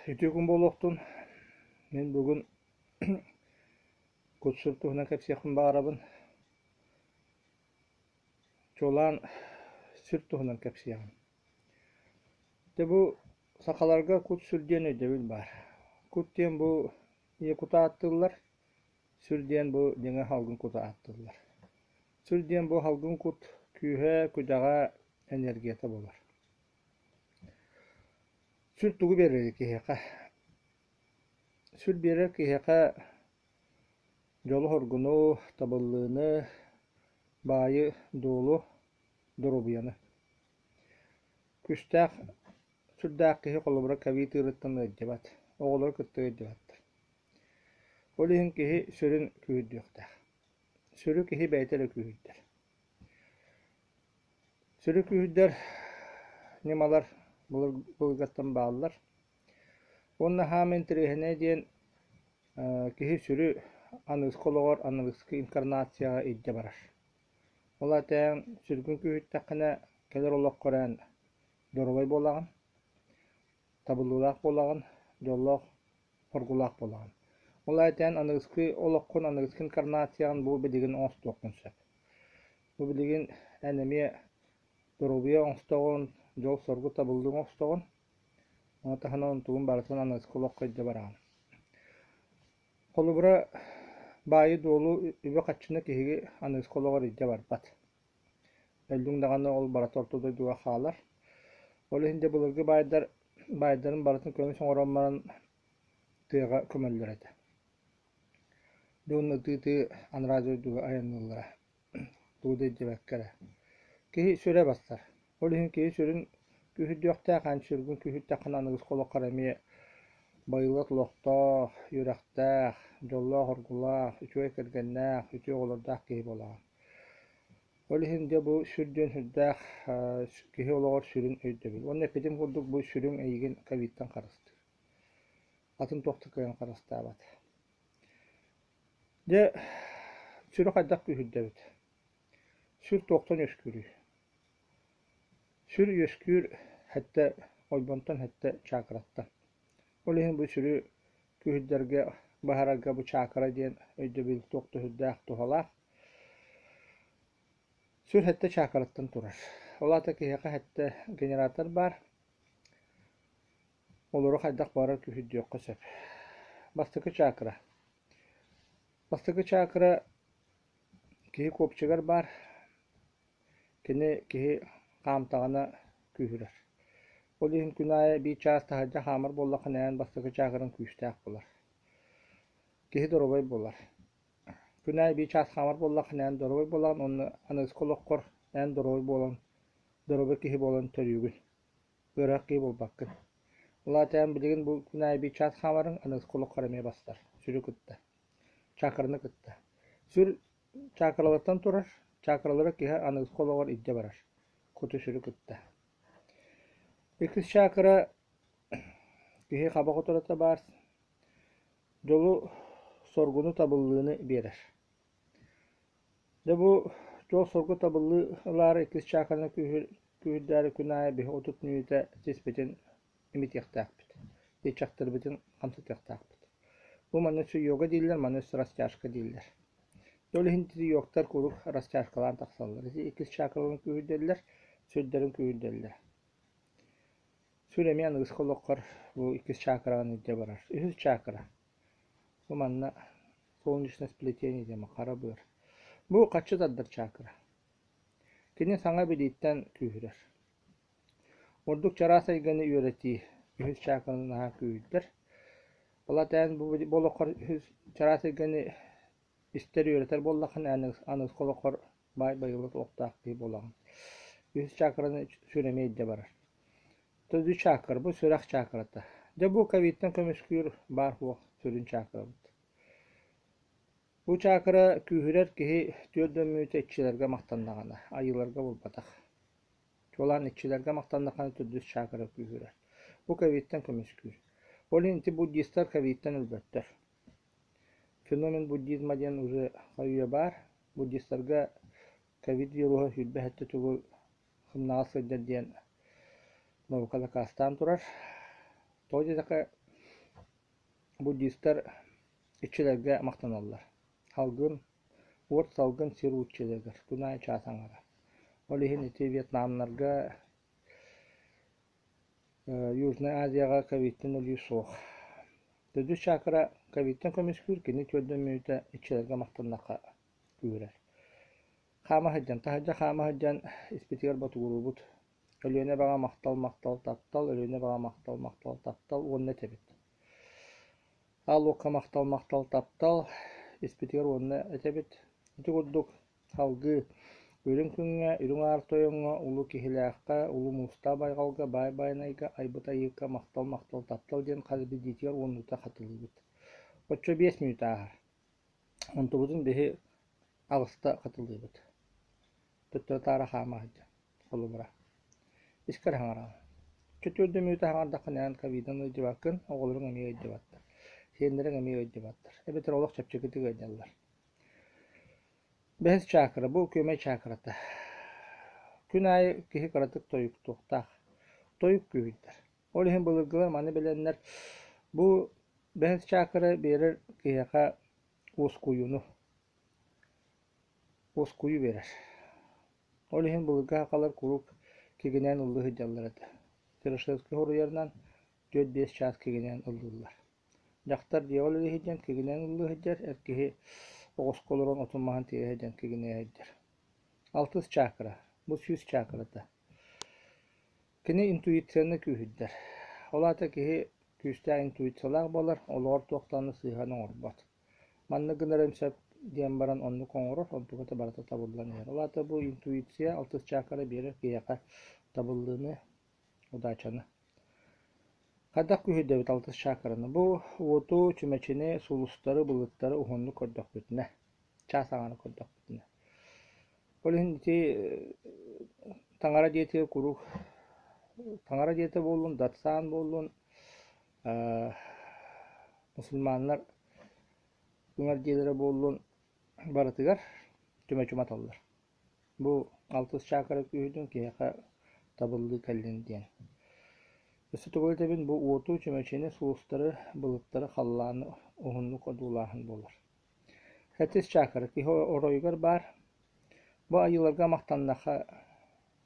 Үтүө күн буолуохтун. Мин бүгүн кут-сүр туһунан кэпсиэхпин баҕарабын. Чуолаан сүр туһунан кэпсиэҕим. Дьэ бу сахаларга кут-сүр диэн өйдөбүл баар. Кут диэн бу ийэ кута ааттыыллар, сүр диэн бу дьиҥэ салгын кута ааттыыллар. Сүр диэн бу салгын кут күүһэ, күдэҕэ, энергията буолар. Сүр тугу биэрэрий киһиэхэ? Сүр биэрэр киһиэхэ дьолу-соргуну, табыллыыны, баайы-дуолу, доруобуйаны. Күүстээх, сүрдээх киһи холобура ковид ыарыыттан ыалдьыбат, оҕолору кытта ыалдьыбаттар. Ол иһин киһи сүрүн күүһүрдүөхтээх. Сүрү киһи бэйэтэ эрэ күүһүрдэр. Сүрү күүһүрдэр ньымалар былыргаттан бааллар. Уонна хаама интэриэһинэй диэн киһи сүрү аныгыскы олоҕор аныгыскы инкарнацияҕа илдьэ барар. Ол аата сүргүн күүһүртэххинэ кэлэр олоххор эн доруобай буолаҕын, табыллыылаах буолаҕын, дьоллоох, хоргулаах буолаҕын. Ол аата эн аныгыскы олоххун, аныгыскы инкарнацияҕын бу билигин оҥостуоххун сөп. Бу билигин эн эмиэ доруобуйа оҥостоҕун, дьол-соргу табыллыы оҥостоҕун, ону таһынан онтугун барытын аныгыскы олоххо илдьэ бараҕын. Холобура, баайы-дуолу, үбү-харчыны киһиги аныгыскы олоҕор илдьэ барбат. Өллүҥ даҕаны ол барыта орто дойдуга хаалар. Ол иһин дьэ былыргы баайдар баайдарын барытын көмүс оҥорон баран тыаҕа көмөллөр этэ. Дьэ уонна ытыы-ытыы анараа дойдуга айанныыллара. Тугу да илдьибэккэ эрэ. Киһи сүрэ барсар. Ол иһин киһи сүрүн күүһүрдүөхтээх, эн сүргүн күүһүртэххинэ аныгыскы олоххор эмиэ байылыат олохтоох, үөрэхтээх, дьоллоох-оргулаах, үчүгэй кэргэннээх, үтүө оҕолордоох киһи буолаҕын. Ол иһин дьэ бу сүр диэн сүрдээх киһи олоҕор сүрүн өйдөбүл. Уонна эппитим курдук бу сүрүн эйигин ковидтан харыстыыр. Атын туох да кыайан харыстаабат. Дьэ, сүрү хайдах күүһүрдэбит? Сүр туохтан үөскүүрүй? Сүр үөскүүр сэттэ ойбонтон сэттэ чакраттан. Ол иһин бу сүрү күүһүрдэргэ, баһарарга бу чакра диэн өйдөбүл туох да сүрдээх туһалаах. Сүр сэттэ чакраттан турар. Ол аата киһиэхэ сэттэ генератор баар. Олору хайдах баҕарар күүһүрдүөххэ сөп. Бастакы чакра. Бастакы чакра киһи куопчугар баар. Кини киһи хаамтаҕына күүһүрэр. Ол иһин күн аайы биир чаас таһырдьа хаамар буоллаххына эн бастакы чакраҥ күүстээх буолар. Киһи доруобай буолар. Күн аайы биир чаас хаамар буоллаххына эн доруобай буолаҕын уонна аныгыскы олоххор эн доруобай буолан, доруобай киһи буолан төрүүгүн. Ыарыһах киһи буолбаккын. Ол аата эн билигин бу күн аайы биир чаас хаамарыҥ аныгыскы олоххор эмиэ бастар, сүрү кытта, чакраны кытта. Сүр чакралартан турар, чакралары киһи аныгыскы олоҕор илдьэ барар, куту-сүрү кытта. Иккис чакра киһи хаба хотурата баар, дьолу, соргуну табыллыыны биэрэр. Дьэ бу дьол-соргу табыллыы ылаары иккис чакраны күүһүрдээри күн аайы биһи 30 мүнүүтэ сиспитин имитиэхтээхпит, иэччэхтэрбитин хамсатыахтаахпыт. Бу манна өссө йога дииллэр, манна өссө растяжка дииллэр. Ол иһин ити йогтар куруук растяжкалаан тахсаллар. Ити иккис чакраларын күүһүрдэллэр, сүрдэрин күүһүрдэллэр. Сүр эмиэ аныгыскы олоххор бу иккис чакраҕын илдьэ барар. Үһүс чакра. Бу манна солнечное сплетение диэн хара быар. Бу хаччы тардар чакра. Кини саҥа билииттэн күүһүрэр. Ордук чараас эйгэни үөрэтии үһүс чакраны наһаа күүһүрдэр. Ол аата бу олоххор үһүс чараас эйгэни истэр үөрэтэр буоллаххына аныгыскы олоххор баай байылыат олохтоох киһи буолаҕын. Үһүс чакраны сүр эмиэ илдьэ барар. Төрдүс чакра бу сүрэх чакрата. Дьэ бу ковидтан көмүскүүр баар суох сүрүн чакрабыт. Бу чакра күүһүрэр киһи түөрт да мүнүүтэ иччилэргэ махтаннаҕына, айыыларга буолбатах. Чуолаан иччилэргэ махтаннаххына төрдүс чакра күүһүрэр. Бу ковидтан көмүскүүр. Ол иһин ити буддистар ковидтан өлбөттөр. Феномен буддизма диэн уже хайыы баар. Буддистарга ковид вируһа 27 төгүл сымнаҕас сылдьар диэн наука дакаастаан турар. Тоҕо диэтэххэ, Буддистар иччилэргэ махтаналлар. Салгын, уот салгын сир иччилэригэр күн аайы чаас аҥара. Ол иһин ити Вьетнамнарга, Южнай Азияҕа ковидтан өлүү суох. Төрдүс чакра ковидтан көмүскүүр, кини түөрдэн мүнүүтэ иччилэргэ махтаннахха күүһүрэр. Хаама сылдьан, таһырдьа хаама сылдьан испитигэр ботугуруубут. Өлүөнэ эбэҕэ махтал, махтал, таптал, Өлүөнэ эбэҕэ махтал, махтал, таптал уонна этэбит. Аал уокка махтал, махтал, таптал испитигэр уонна этэбит. Ити курдук салгыы Үрүҥ күҥҥэ, Үрүҥ Аар Тойоҥҥо, Улуу Киһилээххэ, Улуу Муустаах Байҕалга, Баай Байанайга, Айбыт Айыыка махтал, махтал, таптал диэн хас биирдиитигэр уоннуута хатылыыбыт. Оччо 5 мүнүүтэ ааһар. Онтубутун биһи аҕыста хатылыыбыт. Төттөрү-таары хаама сылдьан, холобура. Искэр хаҥараҕын. Чөтүөрдэ мүнүүтэ хаҥардаххына эн ковидынан ыалдьыбаккын, оҕолоруҥ эмиэ ыалдьыбаттар, сиэннэриҥ эмиэ ыалдьыбаттар. Эбэтэр олох чэпчэкитик ыалдьаллар. Бэһис чакра, бу күөмэй чакрата. Күн аайы киһи кыратык тойуктуохтаах. Тойук күүһүрдэр. Ол иһин былыргылар маны билэннэр бу бэһис чакра биэрэр киһиэхэ уоскуйууну уоскуйуу биэрэр. Ол иһин былыргы сахалар куруук кигинээн ыллыы сылдьаллар этэ. Серошевскай суруйарынан 4-5 чаас кигинээн ыллыыллар. Дьахтар дьиэҕэ үлэлии сылдьан кигинээн ыллыы сылдьар, эр киһи оҕуска олорон отун-маһын тиэйэ сылдьан кигинэйэ сылдьар. Алтыс чакра, бу сүүс чакрата. Кини интуицияны күүһүрдэр. Ол аата киһи күүстээх интуициялаах буолар, олоҕор туох даҕаны сыыһаны оҥорбот. Маннык гынарым сөп диэн баран оннук оҥорор, онтуката барыта табыллан иһэр. Ол аата бу интуиция алтыс чакра биэрэр киһиэхэ табыллыыны, удачаны. Хайдах күүһүрдэбит алтыс чакраны? Бу уоту, чүмэчини, сулустары, былыттары уһуннук көрдөхпүтүнэ, чаас аҥара көрдөхпүтүнэ. Ол иһин ити таҥара дьиэтигэр куруук таҥара дьиэтэ буоллун, дацан буоллун, мусульманнар үҥэр дьиэлэрэ буоллун барытыгар чүмэчи уматаллар. Бу алтыс чакра күүһүтүн киһиэхэ табыллыы кэллин диэн. Өссө тугу этэбин, бу уоту, чүмэчини, сулустары, былыттары, халлааны уһуннук одуулааһын буолар. Сэттис чакра киһи оройугар баар. Бу айыыларга махтаннахха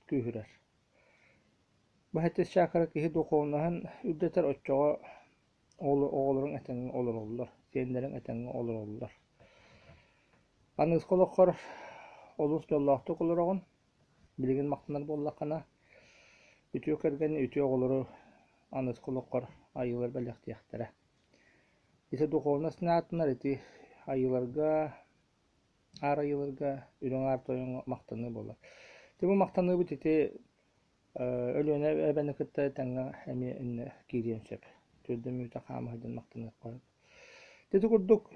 күүһүрэр. Бу сэттис чакра киһи духовноһын үрдэтэр, оччоҕо оҕолоруҥ этэҥҥэ олороллор, сиэннэриҥ этэҥҥэ олороллор. Аныгыскы олоххор олус дьоллоохтук олороҕун, билигин махтанар буоллаххына, үтүө кэргэни, үтүө оҕолору аныгыскы олоххор айыылар бэлэхтиэхтэрэ. Ити духовность аатынар ити айыыларга, аар айыыларга, үрүҥ аар тойоҥҥо махтаныы буолар. Ити бу махтаныыбыт ити Өлүөнэ эбэни кытта тэҥҥэ эмиэ иннэ киириэн сөп. Төрдө-мүөтэ хаама сылдьан махтаныахха сөп. Ити курдук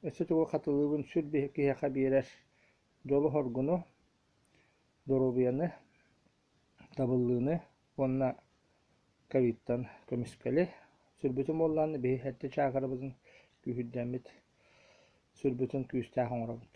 өссө тугу хатылыыбын сүр киһиэхэ биэрэр дьолу-соргуну, доруобуйаны, табыллыыны уонна ковидтан көмүскэли. Сүрбүтүн буоллаҕына биһи эрдэ чаакырабытын күүһүрдэммит, сүрбүтүн күүстээх оҥоробут.